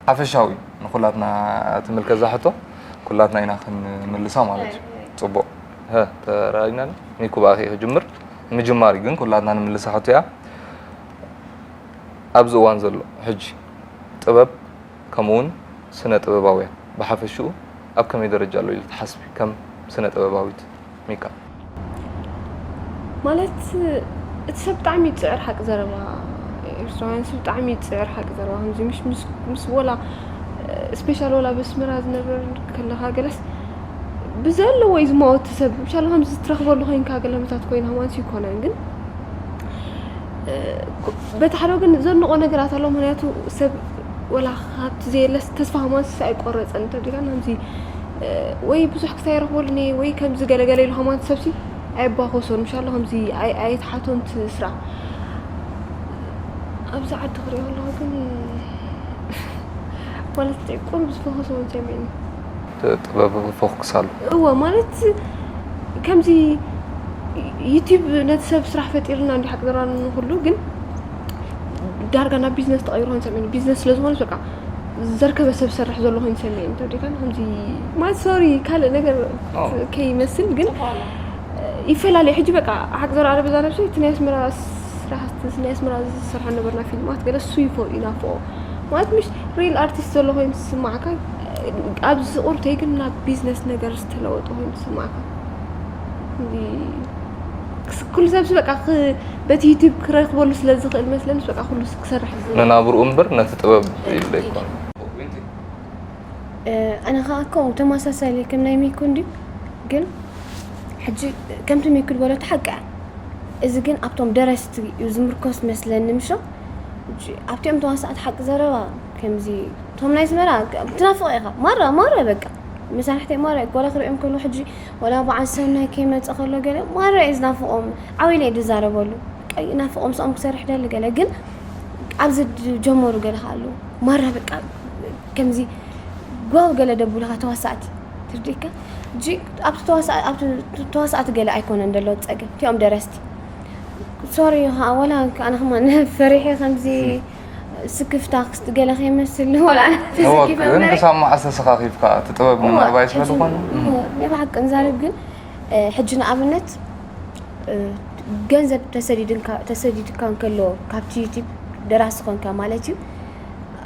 ሓፈሻዊ ንኩላትና ትምልከት እዛ ሕቶ ኩላትና ኢና ክንምልሳ ማለት እዩ። ጽቡቕ። ሀ፣ ተራይና ሚኩ ብኣኺ ክጅምር። ምጅማር እዩ ግን ኩላትና ንምልሳ ሕቶ እያ። ኣብዚ እዋን ዘሎ ሕጂ ጥበብ ከምኡውን ስነ ጥበባውያን ብሓፈሽኡ ኣብ ከመይ ደረጃ ኣሎ ኢሉ ትሓስቢ ከም ስነ ጥበባዊት? ሚካ። ማለት እቲ ሰብ ብጣዕሚ ይፅዕር ሓቂ ዘረባ። ኤርትራውያን ሰብ ብጣዕሚ ይፅዕር ሓቂ ዘረባ ከምዚ ምሽ ምስ ምስ ወላ ስፔሻል ወላ በስመራ ዝነበር ከለካ ገለስ ብዘለዎ እዩ ዝማወቲ ሰብ ምሻለ ከምዚ ትረክበሉ ኮይንካ ገለመታት ኮይና ማለት ይኮነን ግን በቲ ሓደ ወገን ዘንቆ ነገራት ኣሎ ምክንያቱ ሰብ ወላ ካብቲ ዘየለስ ተስፋ ሃማንስ ኣይቆረፀን እንተዲካ ናምዚ ወይ ብዙሕ ክሳይ ረኽበሉ እየ ወይ ከምዚ ገለገለ ኢሉ ሃማንት ሰብሲ ኣይባኮሶን ምሻሎ ከምዚ ኣይትሓቶን ትስራ ኣብዚ ዓዲ ክሪኦ ኣለኹ ግን ማለት ቁሩብ ዝፈኮሶ እውን ሰሚዕኒ ጥበብ ፎክስ ኣሎ እወ ማለት ከምዚ ዩቲብ ነቲ ሰብ ስራሕ ፈጢርና እንዲ ሓቂ ዘራን ንኩሉ ግን ዳርጋ ናብ ቢዝነስ ተቐይሩ ኮይኑ ሰሚዕኒ ቢዝነስ ስለ ዝኾነ በቃ ዘርከበ ሰብ ዝሰርሕ ዘሎ ኮይኑ ሰሚዕኒ ተወዲካ ከምዚ ማለት ሶሪ ካልእ ነገር ከይመስል ግን ይፈላለዩ ሕጂ በቃ ሓቂ ዘረባ በዛ ነብሰይ እቲ ናይ ኣስመራ ስራሕቲ ናይ ኣስመራ ዝሰርሖ ነበርና ፊልማት ገለ እሱ ይፎ ይናፍቆ ማለት ምሽ ሪል ኣርቲስት ዘሎ ኮይኑ ዝስማዕካ ኣብዚ ቁርተይ ግን ናብ ቢዝነስ ነገር ዝተለወጠ ኮይኑ ዝስማዕካ ኩሉ ሰብ በቃ በቲ ዩቲብ ክረክበሉ ስለ ዝኽእል መስለንስ በቃ ኩሉ ክሰርሕ ንናብርኡ እምበር ነቲ ጥበብ ኢለ ይኮን ኣነ ከዓ ከምኡ ተመሳሳሊ ከም ናይ ሚኩ እንዲ ግን ሕጂ ከምቲ ሚኩ ዝበሎ እቲ ሓቂ እያ እዚ ግን ኣብቶም ደረስቲ እዩ ዝምርኮስ መስለኒ ምሾ ኣብቲኦም ተዋሳእቲ ሓቂ ዘረባ ከምዚ እቶም ናይ ዝመራ ትናፍቆ ኢኻ ማራ ማራ በቃ መሳርሕተይ ማራ እዩ ጓላ ክሪኦም ከሎ ሕጂ ወላ በዓል ሰናይ ከይመፀ ከሎ ገለ ማራ እዩ ዝናፍቆም ዓው ኢለ እዩ ዝዛረበሉ ናፍቆም ስኦም ክሰርሕ ደሊ ገለ ግን ኣብዚ ጀመሩ ገለ ከ ኣለዉ ማራ በቃ ከምዚ ጓው ገለ ደብሉኻ ተዋሳእቲ ትርዲእካ እጂ ኣብቲ ተዋሳእቲ ገለ ኣይኮነን ደሎ ፀገም እቲኦም ደረስቲ ሶሪ ከዓ ወላ ኣነ ከማ ፈሪሐ ከምዚ ስክፍታ ክስቲ ገለ ከይመስል ወላ ተሰኪፈ ግን መሬት ክሳብ መዓስ ተሰኻኺፍካ እቲ ጥበብ ንምዕባይ ስለ ዝኾነ ብሓቂ ንዛረብ ግን ሕጂ ንኣብነት ገንዘብ ተሰዲድካ እንከሎ ካብቲ ዩቲብ ደራሲ ኮንካ ማለት እዩ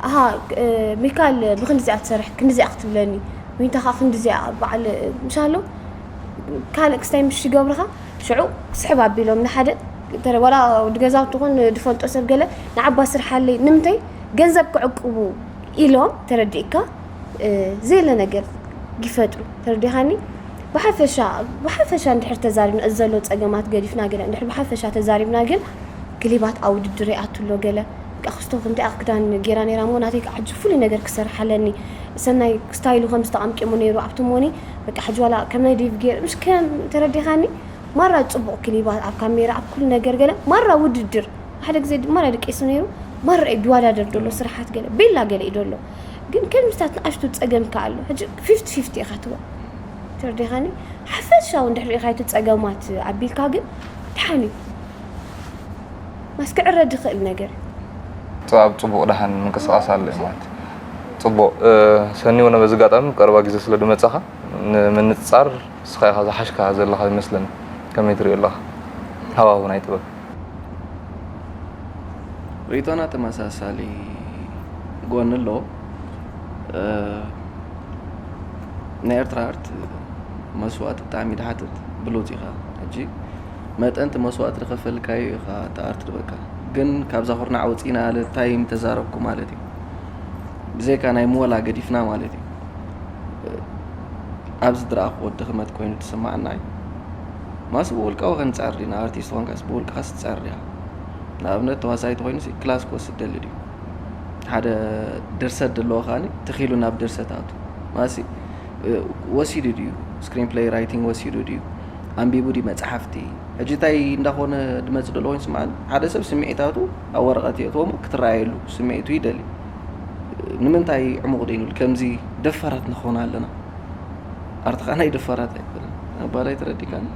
ኣሃ ሚካል ብክንዲዚኣ ትሰርሕ ክንዲዚኣ ክትብለኒ ዊንታ ከዓ ክንዲዚኣ በዓል ምሻሎ ካልእ ክስታይ ምሽ ይገብርኻ ሽዑ ስሕብ ኣቢሎም ንሓደ ተረ- ዋላ ወዲ ገዛውቲ ኹን ዝፈልጦ ሰብ ገለ ንዓባ ስርሓለይ ንምንታይ ገንዘብ ክዕቅቡ ኢሎም ተረዲእካ እ፣ ዘየለ ነገር ይፈጥሩ ተረዲኻኒ ብሓፈሻ ብሓፈሻ እንድሕር ተዛሪብና እዚ ዘሎ ፀገማት ገዲፍና ገለ እንድሕር ብሓፈሻ ተዛሪብና ግን ክሊባት ኣብ ውድድር ይኣቱ ኣሎ ገለ በቃ ክስቶ ከምቲ ክዳን ገይራ ነይራ ሞ ናተይ ከዓ ሕጂ ፍሉይ ነገር ክሰርሕ ኣለኒ ሰናይ ስታይሉ ከም ዝተቐምቂሙ ነይሩ ኣብቲ ሞኒ በቃ ሕጂ ዋላ ከም ናይ ዴቭ ገይር ምሽ ከም ተረዲኻኒ ማራ ፅቡቕ ክሊባት ኣብ ካሜራ ኣብ ኩሉ ነገር ገለ ማራ ውድድር ሓደ ግዜ ድማ ናይ ደቂ ስም ነይሩ ማራ እዩ ድዋዳደር ደሎ ስራሓት ገለ ቤላ ገለ እዩ ደሎ ግን ከምዚታት ንኣሽቱ ፀገም ከ ኣሎ ሕጂ ፊፍቲ ፊፍቲ ኢኻ ትበል ተረዲኻኒ ሓፈሻዊ እንድሕር ኢኻ እቲ ፀገማት ኣቢልካ ግን ድሓን እዩ ማስ ክዕረ ድኽእል ነገር እዩ ኣብ ፅቡቕ ደሓን ምንቅስቃስ ኣሎ እዩ ማለት እዩ። ፅቡቕ ሰኒ ሆነ በዚ ኣጋጣሚ ቀረባ ግዜ ስለ ድመፃኻ ንምንፅፃር ንስኻ ኢኻ ዝሓሽካ ዘለኻ ይመስለኒ ከመይ ትሪኦ ኣለኻ ሃዋሁ ናይ ጥበብ ሪኢቶና ተመሳሳሊ ጎኒ ኣለዎ ናይ ኤርትራ ኣርት መስዋእቲ ብጣዕሚ ድሓትት ብሉፅ ኢኻ ሕጂ መጠን እቲ መስዋእቲ ዝኸፈልካዮ ኢኻ እቲ ኣርት ዝበቃ ግን ካብዛ ኩርናዕ ወፂና ኣለ ታይም ተዛረብኩ ማለት እዩ ብዘይካ ናይ ምወላ ገዲፍና ማለት እዩ ኣብዚ ዝረኣኽዎ ድኽመት ኮይኑ ትስማዓና እዩ ማስ ብውልቃዊ ክንፀር ዲና ኣርቲስት ኾንካስ ብውልቅኻስ ትፀር ዲኻ ንኣብነት ተዋሳይቲ ኮይኑ ክላስ ክወስድ ደሊ ድዩ ሓደ ድርሰት ዘለዎ ከዓኒ ትኺሉ ናብ ድርሰት ኣቱ ማሲ ወሲዱ ድዩ ስክሪን ፕለይ ራይቲንግ ወሲዱ ድዩ ኣንቢቡ ድዩ መፅሓፍቲ ሕጂ እንታይ እንዳኾነ ድመፅእ ደሎ ኮይኑ ስምዓኒ ሓደ ሰብ ስምዒታቱ ኣብ ወረቐት የእትዎ ክትረኣየሉ ስምዒቱ ይደሊ ንምንታይ ዕሙቕ ደይንብል ከምዚ ደፋራት ንኾን ኣለና ኣርትኻ ናይ ደፋራት ኣይኮነን ኣባላይ ተረዲካኒ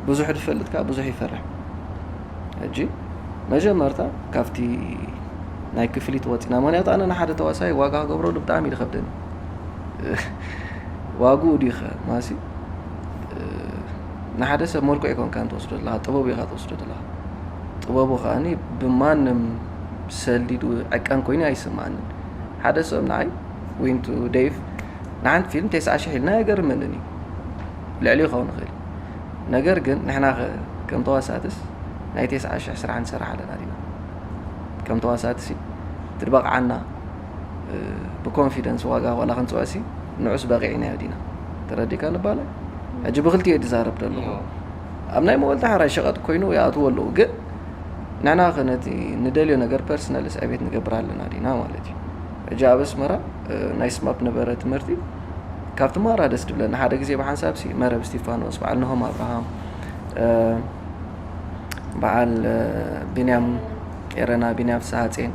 ብዙሕ ዝፈልጥ ከዓ ብዙሕ ይፈርሕ ሕጂ መጀመርታ ካብቲ ናይ ክፍሊት ወፂና። ምክንያቱ ኣነ ንሓደ ተዋሳይ ዋጋ ክገብረሉ ብጣዕሚ እዩ ዝኸብደኒ። ዋግኡ ድዩ ኸ ማሲ ንሓደ ሰብ መልክዑ ኣይኮንካን ትወስዶ ዘለኻ፣ ጥበቡ ኢኻ ትወስዶ ዘለኻ። ጥበቡ ከኣኒ ብማንም ሰሊዱ ዕቀን ኮይኑ ኣይስምዓንን። ሓደ ሰብ ንዓይ ዊንቱ ዴቭ ንሓንቲ ፊልም ተስዓ ሽሕ ኢልና ኣይገርመንን እዩ። ልዕሊ ይኸውን ይኽእል እዩ። ነገር ግን ንሕና ኸ ከም ተዋሳእትስ ናይ ተስዓ ሽሕ ስራሕ ንሰርሕ ኣለና ዲና? ከም ተዋሳእትሲ ትድበቕዓና ብኮንፊደንስ ዋጋ ዋላ ክንፅወሲ ንዑስ በቂዕናዮ ዲና? ተረዲካ ንባለ ሕጂ ብክልቲኡ እየ ዝዛረብ ዘለኹ። ኣብ ናይ መወልታ ሓራይ ሸቐጥ ኮይኑ ይኣትዎ ኣለዉ፣ ግን ንሕና ከ ነቲ ንደልዮ ነገር ፐርሰናል ስዕቤት ንገብር ኣለና ዲና ማለት እዩ። ሕጂ ኣብ ኣስመራ ናይ ስማፕ ነበረ ትምህርቲ። ካብቲ ማራ ደስ ድብለኒ ሓደ ግዜ ብሓንሳብ ሲ መረብ እስቲፋኖስ፣ በዓል ነሆም ኣብርሃም፣ በዓል ቢንያም ኤረና፣ ቢንያም ፍስሃጼን፣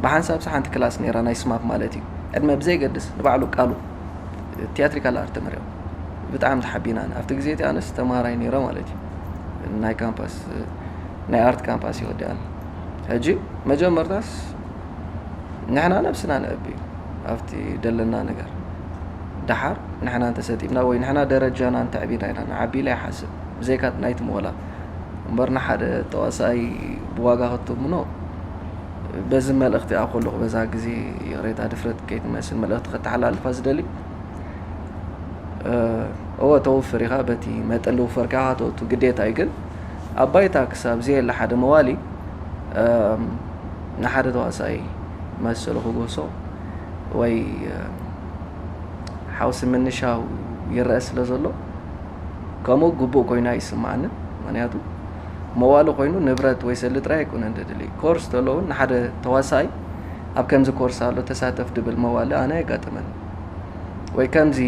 ብሓንሳብ ሲ ሓንቲ ክላስ ነይራ ናይ ስማፕ ማለት እዩ። ዕድመ ብዘይገድስ ንባዕሉ ቃሉ ቲያትሪካል ኣርት ተመሪቑ። ብጣዕሚ ተሓቢና። ኣብቲ ግዜ እቲ ኣነስ ተማሃራይ ነይረ ማለት እዩ። ናይ ካምፓስ ናይ ኣርት ካምፓስ ይወዲኣና። ሕጂ መጀመርታስ ንሕና ነብስና ነዕቢ ኣብቲ ደለና ነገር፣ ደሓር ንሕና እንተሰጢምና ወይ ንሕና ደረጃና እንተዕቢና ኢና ንዓቢ ኢለ ይሓስብ። ብዘይካ ናይቲ መወላ እምበር ንሓደ ተዋሳኣይ ብዋጋ ክትምኖ በዚ መልእኽቲ ኣኮለኹ በዛ ግዜ ይቕሬታ ድፍረት ከይትመስል መልእኽቲ ከተሓላልፋ ዝደሊ። እወ ተውፍር ኢኻ፣ በቲ መጠን ዝውፈርካ ኢኻ ተወቱ ግዴታ እዩ። ግን ኣብ ባይታ ክሳብ ዘየለ ሓደ መዋሊ ንሓደ ተዋሳኣይ መሰሉ ክጎሶ ወይ ሓውሲ ምንሻው ይረአ ስለ ዘሎ ከምኡ ግቡእ ኮይኑ ኣይስምዓንን። ምክንያቱ መዋሊ ኮይኑ ንብረት ወይ ሰሊ ጥራይ ኣይኮነን ደድሊ። ኮርስ ተሎ እውን ንሓደ ተዋሳኣይ ኣብ ከምዚ ኮርስ ኣሎ ተሳተፍ ድብል መዋሊ ኣነ ኣይጋጠመን። ወይ ከምዚ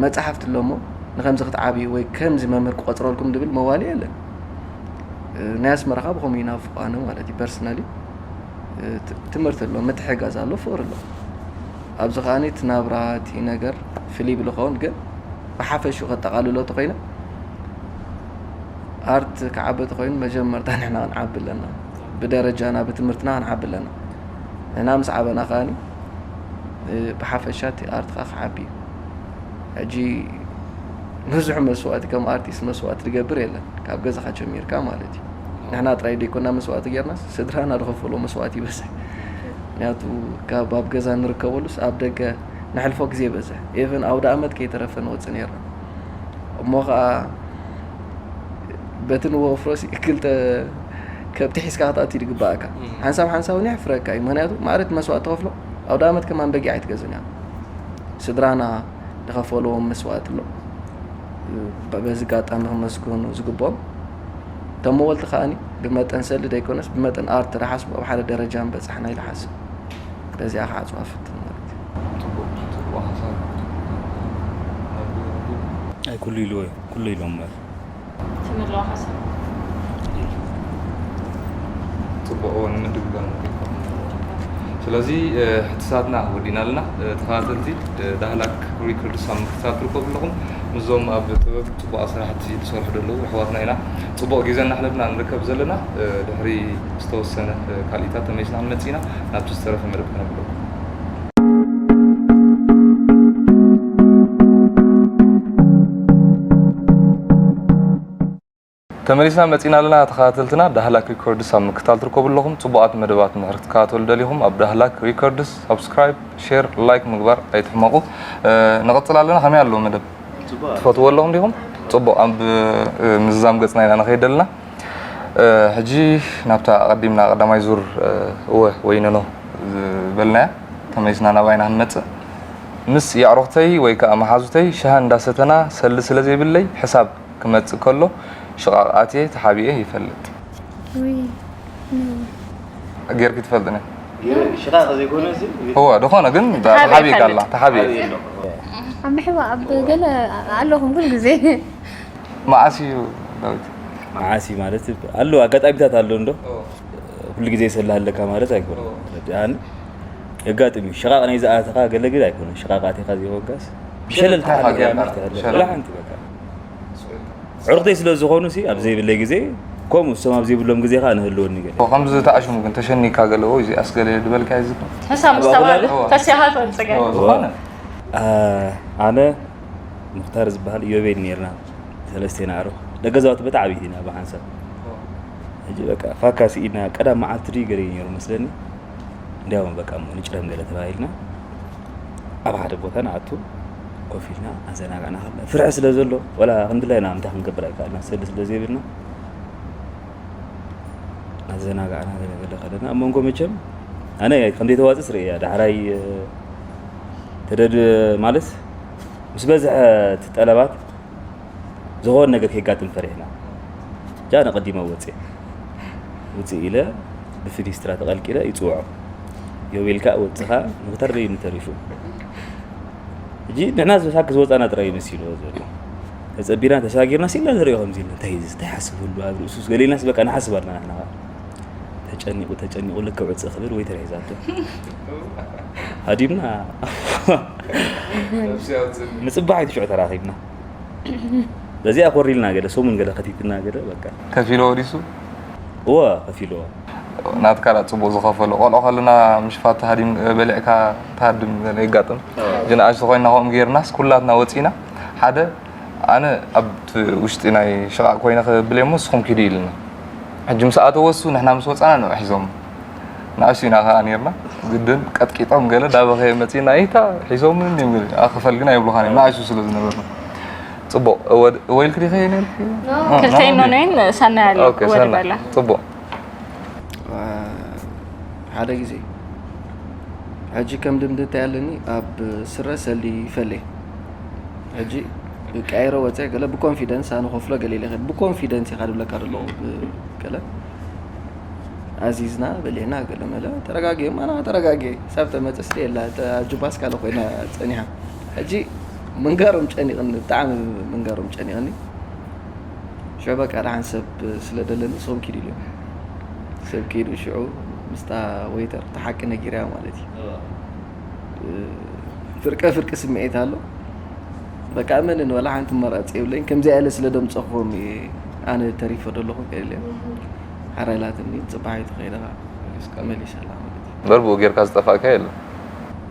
መጽሓፍቲ ኣሎ እሞ ንከምዚ ክትዓብዩ ወይ ከምዚ መምህር ክቆጽረልኩም ድብል መዋሊ የለን። ናይ ኣስመራኻ ብኸምኡ ይናፍቑ ኣነ ማለት እዩ ፐርሰናሊ። ትምህርቲ ኣሎ፣ ምትሕጋዝ ኣሎ፣ ፍቕሪ ኣሎ። ኣብዚ ከኣ እቲ ናብራ እቲ ነገር ፍልይ ይብል ይኸውን፣ ግን ብሓፈሽኡ ከጠቓልሎ ተኾይነ ኣርት ክዓቢ ተኾይኑ መጀመርታ ንሕና ክንዓቢ ኣለና። ብደረጃና ብትምህርትና ክንዓቢ ኣለና። ንሕና ምስ ዓበና ከኣ ብሓፈሻ እቲ ኣርት ከኣ ክዓቢ እዩ። ሕጂ ብዙሕ መስዋእቲ ከም ኣርቲስት መስዋእቲ ዝገብር የለን ካብ ገዛኻ ጀሚርካ ማለት እዩ። ንሕና ጥራይ ዘይኮና መስዋእቲ ጌርናስ ስድራና ዝኸፈሎ መስዋእቲ ይበዝሕ። ምክንያቱ ካብ ኣብ ገዛ ንርከበሉስ ኣብ ደገ ንሕልፎ ግዜ ይበዝሕ። ኤቨን ኣውደ ኣመት ከይተረፈ ንወፅእ ነርና። እሞ ከዓ በቲ ንወፍሮስ ክልተ ከብቲ ሒዝካ ክትኣቱ ይግባእካ። ሓንሳብ ሓንሳብ እውን የሕፍረካ እዩ። ምክንያቱ ማዕረ እቲ መስዋእቲ ትኸፍሎ ኣውደ ኣመት ከማን በጊዕ ኣይትገዝእን እያ። ስድራና ዝኸፈልዎም መስዋእቲ ኣሎ። በዚ ኣጋጣሚ ክመስገኑ ዝግብኦም እቶም መወልቲ ከኣኒ ብመጠን ሰሊ ዘይኮነስ ብመጠን ኣርት ተሓስቡ ኣብ ሓደ ደረጃ ምበጻሕና ኢለ ሓስብ። በዚኣ ክዓጽዋ ፍትን ማለት እዩ። ኣይ ኩሉ ኢልዎ እዩ ኩሉ ኢሎም ማለት ትምለዋ ሓሳብ ፅቡቅ እዎ ንምድግጋም ስለዚ ሕትሳትና ወዲና ኣለና ተኸታተልቲ ዳህላክ ሪኮርድስ ኣብ ምክትታል ትርከቡ ኣለኹም ምስዞም ኣብ ጥበብ ፅቡቅ ስራሕቲ ዝሰርሑ ዘለዉ ኣሕዋትና ኢና ፅቡቅ ግዜ እናሕለፍና ንርከብ ዘለና ድሕሪ ዝተወሰነ ካልኢታት ተመሊስና ክንመፅእ ኢና ናብቲ ዝተረፈ መደብ ከነብለኩም ተመሊስና መፂና ኣለና ተኸታተልትና ዳህላክ ሪኮርድስ ኣብ ምክታል ትርከቡ ኣለኹም ፅቡቃት መደባት ምሕር ክትከታተሉ ደሊኹም ኣብ ዳህላክ ሪኮርድስ ሳብስክራይብ ሼር ላይክ ምግባር ኣይትሕመቁ ንቐፅል ኣለና ከመይ ኣለዎ መደብ ትፈትዎ ኣለኹም ዲኹም ፅቡቅ ኣብ ምዝዛም ገፅና ኢና ንኸይድ ደለና ሕጂ ናብታ ኣቐዲምና ቀዳማይ ዙር እወ ወይ ነኖ ዝበልናያ ተመሊስና ናባይና ክንመፅእ ምስ የዕሩኽተይ ወይ ከዓ መሓዙተይ ሻሂ እንዳሰተና ሰሊ ስለ ዘይብለይ ሕሳብ ክመፅእ ከሎ ሽቓቕ ኣትየ ተሓቢኤ ይፈልጥ። ውይ፣ no። ጌርኪ ትፈልጥኒ? ሽቓቕ ዘይኮነ እዚ እወ፣ ዝኾነ ግን ተሓቢእካ ኣላ፣ ተሓቢኤ። ኣብ ምሕዋ ኣብ ገለ ኣለኹም ኩሉ ግዜ። መዓስ እዩ ዳዊት? መዓስ እዩ ማለት ኣሎ ኣጋጣሚታት ኣሎ እንዶ ኩሉ ግዜ ሰላሃለካ ማለት ኣይኮነ ኣን የጋጥም እዩ ሽቓቕ ናይ ዝኣተኻ ገለግል ኣይኮነ ሽቓቕ ኣቲኻ ዘይወጋስ ብሸለል ተሓሊፍያ ምሽቲ ሃለ ወላ ሓንቲ በቃ ዕሩኽተይ ስለ ዝኾኑ ሲ ኣብ ዘይብለይ ግዜ ከምኡ እሶም ኣብ ዘይብሎም ግዜ ከዓ ንህልወኒ ገለ። ከምዚ ተኣሽሙ ግን ተሸኒካ ገለ ወይ እዚኣስ ገለ ዝበልካ ይዝክር ንሳ ምስ ተባለ ተሲኻ ትወፅእ ገለ ዝኾነ ኣነ ሙክታር ዝበሃል ኢዮቤል ነርና ሰለስቴና ኣዕሩኽ ደገዛውቲ በታ ዓብይቲ ኢና ብሓንሳብ ሕጂ በቃ ፋካ ስኢድና ቀዳም መዓልቲ ድዩ ገለ ነሩ መስለኒ እንዲያውም በቃ እሞ ንጭረም ገለ ተባሂልና ኣብ ሓደ ቦታ ንኣቱ ኮፍ ኢልና ኣዘናጋዕና ከለና ፍርሒ ስለ ዘሎ ወላ ክንድላይና እንታይ ክንገብር ኣይከኣልና ሰሊ ስለ ዘይብልና ኣዘናጋዕና ገለ ገለ ከለና ኣብ መንጎ መቸም ኣነ ከም ዘይተዋፅእ ስርእ እያ ዳሕራይ ተደድ ማለት ምስ በዝሐ እቲ ጠለባት ዝኾን ነገር ከይጋጥም ፈሪሕና ጃ ነቐዲመ ወፅእ ውፅእ ኢለ ብፊኒስትራ ተቐልቂለ ይፅውዖ ዮቤል ከዓ ወፅኻ ምክታር በይኑ ተሪፉ ሕጂ ንሕና ዝሳክ ዝወፃና ጥራይ መሲሉ ዘሎ ተፀቢና ተሳጊርና ሲልና ንሪኦ ከምዚ ኢልና እንታይ እዚ እንታይ ሓስብ ህሉ ኣብ ርእሱስ ገሊናስ በቃ ንሓስብ ኣለና ንሕና ተጨኒቑ ተጨኒቑ ልክዕ ውፅእ ክብል ወይ ተርሒዛቶ ሃዲምና ምፅባሕ ኣይትሽዑ ተራኺብና በዚኣ ኮሪልና ገለ ሰሙን ገለ ከቲትና ገለ በቃ ከፊሎ ወዲሱ እወ ከፊሎ ናትካ ዳ ፅቡቅ ዝኸፈሎ ቆልዑ ከለና ምሽፋት ተሃዲም በሊዕካ ተሃድም የጋጥም ግን ኣሽ ዝኾይና ከምኡ ገይርናስ ኩላትና ወፂና ሓደ ኣነ ኣብቲ ውሽጢ ናይ ሽቓቕ ኮይነ ክብል እሞ ንስኹም ኪዱ ኢልና ሕጂ ምስ ኣተወሱ ንሕና ምስ ወፃና ንዑ ሒዞም ንኣሽቱ ኢና ከዓ ነርና ግድን ቀጥቂጦም ገለ ዳበኸ መፂና ኢታ ሒዞምን እዮም ገለ ኣኽፈል ግን ኣይብሉኻን እዮም ንኣሽቱ ስለ ዝነበርና ፅቡቕ ወይልክ ዲኸ ነርኪ ክልተይን ኖኖይን ሰናይ ኣሎ ወድ በላ ፅቡቕ ሓደ ግዜ ሕጂ ከም ድምድታ ያለኒ ኣብ ስረ ሰሊ ይፈለይ ሕጂ ቀይረ ወፀ ገለ ብኮንፊደንስ ኣነ ከፍሎ ገለ ኢለ ብኮንፊደንስ ኢኻ ድብለካ ደለኹ ገለ ኣዚዝና በሊዕና ገለ መለ ተረጋጊኦም ኣና ተረጋጊ ሳብ ተመፀ ስለ የላ ጁባስ ካለ ኮይና ፀኒሓ ሕጂ ምንጋሮም ጨኒቕኒ ብጣዕሚ ምንጋሮም ጨኒቕኒ ሽዑ በቃ ደሓን ሰብ ስለ ደለኒ ንስኹም ኪዱ ኢሉ ሰብ ኪዱ ሽዑ ምስታ ወይተር ተሓቂ ነጊርያ ማለት እዩ ፍርቀ ፍርቂ ስምዒት ኣሎ በቃ መንን ወላ ሓንቲ መራፂ የብለኝ ከምዚኣ ኢለ ስለ ደምፀኹም ኣነ ተሪፈ ደለኹ ገለ ሓራይ ኢላትኒ ፅባሒቱ ከይደ ከዓ መሊሰላ ማለት እዩ እምበር ብኡ ጌርካ ዝጠፋእካ የለን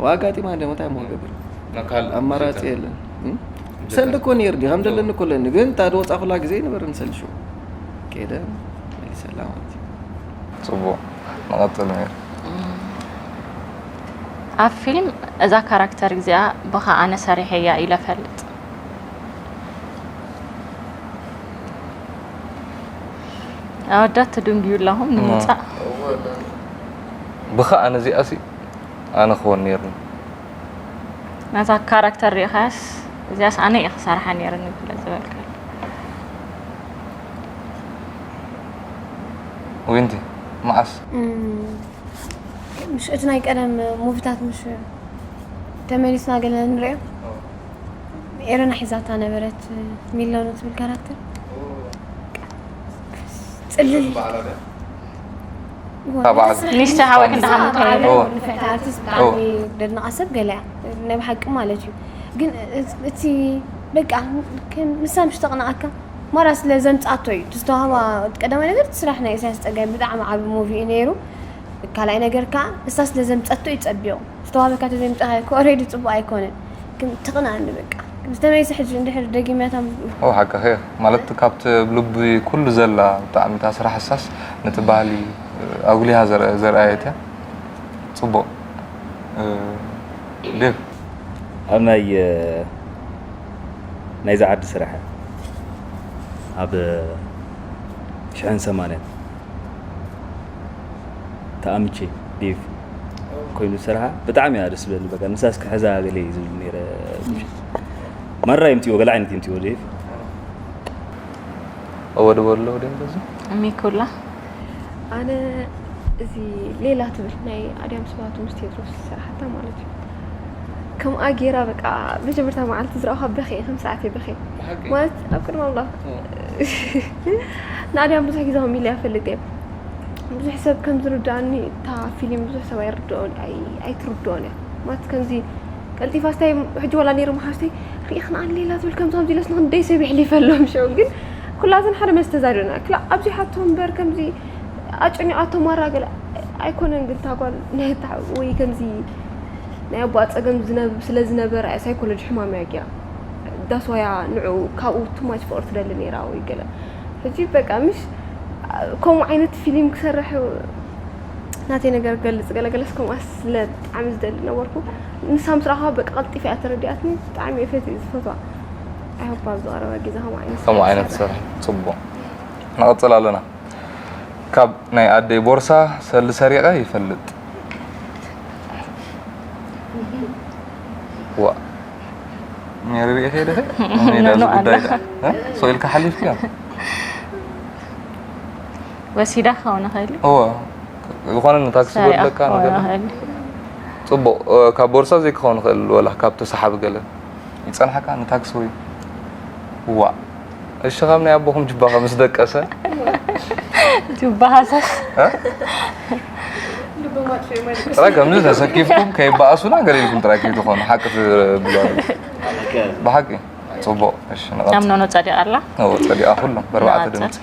ዋጋጢማ እንደ መታይ ሞ ገብር ኣማራፂ የለን ሰልዲ እኮ ነይር ዲ ከም ዘለኒ እኮ ኣለኒ ግን እታ ድወፃ ኩላ ግዜ ይነበረኒ ሰልሹ ከይደ መሊሰላ ማለት እዩ ፅቡቅ ንቐፅል ነይር ኣብ ፊልም እዛ ካራክተር እዚኣ ብኻ ኣነ ሰሪሐያ ኢለ ፈልጥ ኣወዳት ትድንግዩ ኣለኹም ንምውፃእ ብኻ ኣነ እዚኣሲ ኣነ ክኾን ነይርኒ ነዛ ካራክተር ሪኢኻስ እዚኣስ ኣነ እየ ክሰርሓ ነይርኒ ብለ ዝበልካ ዊንቲ መዓስ ምሽ እቲ ናይ ቀደም ሙቪታት ምሽ ተመሊስና ገለ ንሪኦ ኤረና ሒዛታ ነበረት ሚለኑ ትብል ካራክተር ፅልል ሚስተ ሓወይ ክንዳሃምቶ ንፍዕቲ ኣርቲስት ብጣዕሚ ደድንቃ ሰብ ገለ እያ ናይ ብሓቂ ማለት እዩ ግን እቲ በቃ ምሳ ምሽ ተቕንኣካ ማራ ስለ ዘምፃቶ እዩ ዝተዋህባ ቀዳማይ ነገር እቲ ስራሕ ናይ ኢሳያስ ፀጋይ ብጣዕሚ ዓብ ሙቪ እዩ ነይሩ ካልኣይ ነገር ከዓ እሳ ስለ ዘምፀቶ እዩ ፀቢቑ ዝተዋህበካ ተዘምፀካ ኮ ኦሬዲ ፅቡቅ ኣይኮነን ግን ትቕንኣኒ በቃ ዝተመይሰ ሕጂ እንድሕር ደጊመታ ኦ ሓቅኺ ማለት ካብቲ ኣብ ልቢ ኩሉ ዘላ ብጣዕሚ እታ ስራሕ እሳስ ነቲ ባህሊ ኣጉሊሃ ዘርኣየት እያ ፅቡቕ ዴቭ ኣብ ናይ ናይዚ ዓዲ ስራሕ ኣብ ሽሕን ሰማንያን ተኣምቼ ዴቭ ኮይኑ ዝሰርሓ ብጣዕሚ እያ ደስ ዝብለኒ በቃ ንሳስ ክሕዛ ገለ እዩ ዝብል ነይረ ማራ ይምፅዎ ገለ ዓይነት ይምፅዎ ዴቭ እወ ድበሎ ዴቭ በዚ ሚኩላ ኣነ እዚ ሌላ ትብል ናይ ኣድያም ስባቱ ምስ ቴድሮስ ዝሰራሓታ ማለት እዩ ከምኣ ጌራ በቃ መጀመርታ መዓልቲ ዝረኣኻ በኸ ከም ሰዓት በኸ ማለት ኣብ ቅድሚ ኣምላኽ ንኣድያም ብዙሕ ግዜ ከም ኢለ ይፈልጥ እየ ብዙሕ ሰብ ከም ዝርዳእኒ እታ ፊልም ብዙሕ ሰብ ኣይርድኦን ኣይትርድኦን እያ ማለት ከምዚ ቀልጢፋ ስታይ ሕጂ ዋላ ነይሩ መሓዝተይ ርኢኽና ኣሌላ ትብል ከምዚ ከምዚ ኢለስ ንክንደይ ሰብ ይሕሊፈሎም ሽዑ ግን ኩላዘን ሓደ መስ ተዛሪብና ክላ ኣብዚ ሓቶ እምበር ከምዚ ኣጨኒቓቶ ማራ ገለ ኣይኮነን። ግን ታጓል ነታ ወይ ከምዚ ናይ ኣቦኣ ጸገም ዝነብ ስለ ዝነበረ ሳይኮሎጂ ሕማም እያ ጌራ ዳስዋያ ንዑ ካብኡ ቱማች ፍቕሪ ትደሊ ነይራ ወይ ገለ ሕጂ በቃ ምሽ ከምኡ ዓይነት ፊልም ክሰርሕ ናተይ ነገር ገልጽ ገለገለስ ከምኣ ስለ ብጣዕሚ ዝደሊ ነበርኩ። ንሳ ምስ ረኣኻ በቃ ቀልጢፈ እያ ተረዲኣትኒ። ብጣዕሚ እየ ፈትየ ዝፈትዋ። ኣይሆባ ኣብዚ ቀረባ ግዜ ከምኡ ዓይነት ከምኡ ስራሕ ዓይነት ክሰርሕ። ስራሕ ጽቡቕ። ንቐጽል ኣለና። ካብ ናይ ኣደይ ቦርሳ ሰሊ ሰሪቐ ይፈልጥ። ዋ ሜሪ ሪኢኸ ዲኺ? ሜዳ እዚ ጉዳይ ዳ እ? ሰው ኢልካ ሓሊፍክዮ? ወሲዳ ክኸውን ይኽእል እዩ። እወ ዝኾነ ንታክሲ ሰሪቓ ጎድለካ ክኸውን ነገር ይኽእል እዩ። ጽቡቕ እ፣ ካብ ቦርሳ ዘይክኸውን ይኽእል ወላ ካብ ተሰሓቢ ገለ ይጸንሓካ ንታክሲ ወይ ዋ እሺ ካብ ናይ ኣቦኹም ጅባኻ ምስ ደቀሰ ጅባሃሰስ እ? ጥራይ ከምዚ ተሰኪፍኩም ከይበኣሱና ገለ ኢልኩም ጥራይ ከይትኾኑ ሓቂ ትብሉ ኣለኹም። ብሓቂ ጽቡቕ እሺ ኣብ ንቐጽል ኖኖ ጸዲቓ ኣላ። እዎ ጸዲቓ ኩሎም በርባዕተ ንቐጽል። ድምፂ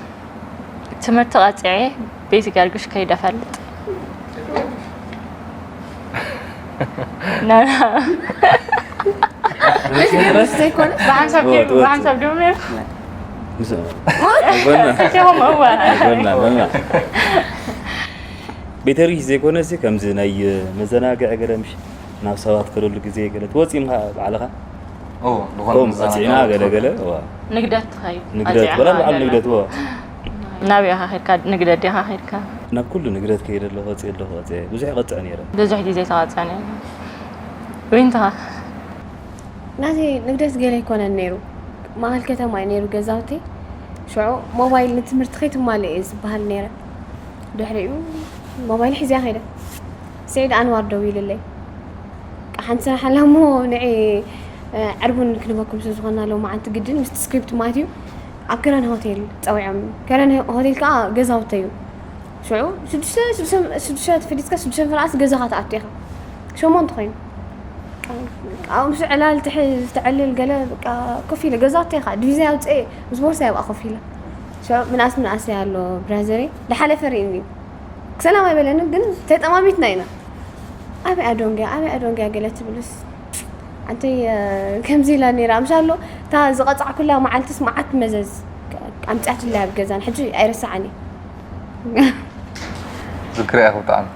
ትምህርቲ ቀጺዐ ቤት ገርግሽ ከይደ ፈልጥ። ናና ዘይኮነ ብሓንሳብ እዎ፣ ጌርኩ እዎ። ብሓንሳብ ድም ነርኩ ምስ ጎና እቲኹም እዋ ጎና ጎና ቤተርጊስ ዘይኮነ ሲ ከምዚ ናይ መዘናግዒ ገለ ምሽ ናብ ሰባት ከደሉ ግዜ ገለ ትወፂም ባዕልኻ እዎ ዝኾነ ከም መዘናግዒ ቀፂዕና ቦታ ገለ ገለ እዋ ንግደት ትኸይድ ንግደት ቀጺዕኻ ወላ በዓል ገለ። ንግደት እዋ ናበይ ኢኻ ከድካ ንግደት ዲኻ ከድካ ናብ ኩሉ ንግደት ከይደ ኣለኹ ወፂ ኣለኹ ወፂ ብዙሕ ይቐፅዕ ነይረ ብዙሕ ግዜ ተቐፀነ ዊንትኻ ናዚ ንግደት ገለ ኣይኮነን ነይሩ። ማእኸል ከተማ እዩ ነይሩ ገዛውቲ። ሽዑ ሞባይል ንትምህርቲ ከይትማልእ እየ ዝበሃል ነይረ። ድሕሪኡ ሞባይል ሒዝያ ከይደ። ስዒድ ኣንዋር ደዊሉለይ። ሓንቲ ስራሕ ኣላ እሞ ንዒ ዕርቡን ክንበኩም ስለ ዝኾንና ሎማዓንቲ ግድን ምስቲ ስክሪፕት ማለት እዩ ኣብ ከረን ሆቴል ፀዊዖም። ከረን ሆቴል ከዓ ገዛውተይ እዩ። ሽዑ ሽዱሽተ ሽዱሽተ ተፈሊጥካ ሽዱሽተ ፍርኣስ ገዛኻ ትኣቱ ኢኻ። ሸሞንተ ኮይኑ ኣብኡ ምስ ዕላል ትሕዝ ተዕልል ገለ በቃ ኮፍ ኢለ ገዛውተይ ኢኻ ዲቪዛ ኣውፅኤ ምስ ቦርሳይ ኣብኣ ኮፍ ኢለ። ሽዑ ምንኣስ ምንኣስ ኣሎ ብራዘረይ ዝሓለፈ ርኢኒ እዩ። ሰላም ኣይበለንን ግን ተጠማሚትና ኢና። ኣበይ ኣዶንግያ ኣበይ ኣዶንግያ ገለ ትብልስ ኣንተይ ከምዚ ኢላ ነይራ ምሻሎ እታ ዝቐፃዕኩላ መዓልትስ መዓት መዘዝ ኣምፅኣትላ ኣብ ገዛን ሕጂ ኣይረስዓን እዩ። ዝክሪ ኢኹ ብጣዕሚ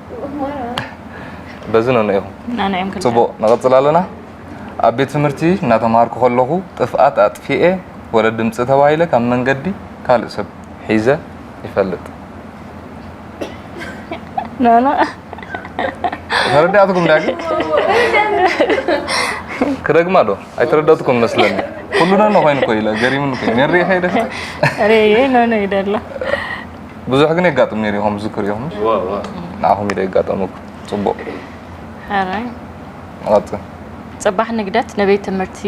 በዚ ነንኢኹም ናንዕም ክልተ ጽቡቕ ንቐጽል ኣለና ኣብ ቤት ትምህርቲ እናተምሃርኩ ከለኹ ጥፍኣት ኣጥፊኤ ወረ ድምፂ ተባሂለ ካብ መንገዲ ካልእ ሰብ ሒዘ ይፈልጥ ናና ተረዳእትኩም ዳግ ክደግማ ዶ ኣይተረዳእትኩም መስለኒ ኩሉ ነኖ ኮይኑ ኮ ኢለ ገሪሙን ኮ ሜሪ ከይደ ሬየ ኖኖ ይደሎ ብዙሕ ግን የጋጥም ነይሩ ኢኹም ዝክር ኢኹም ንዓኹም ኢደ የጋጠመኩም ጽቡቕ ሕራይ ንቐጽል ጽባሕ ንግደት ንቤት ትምህርቲ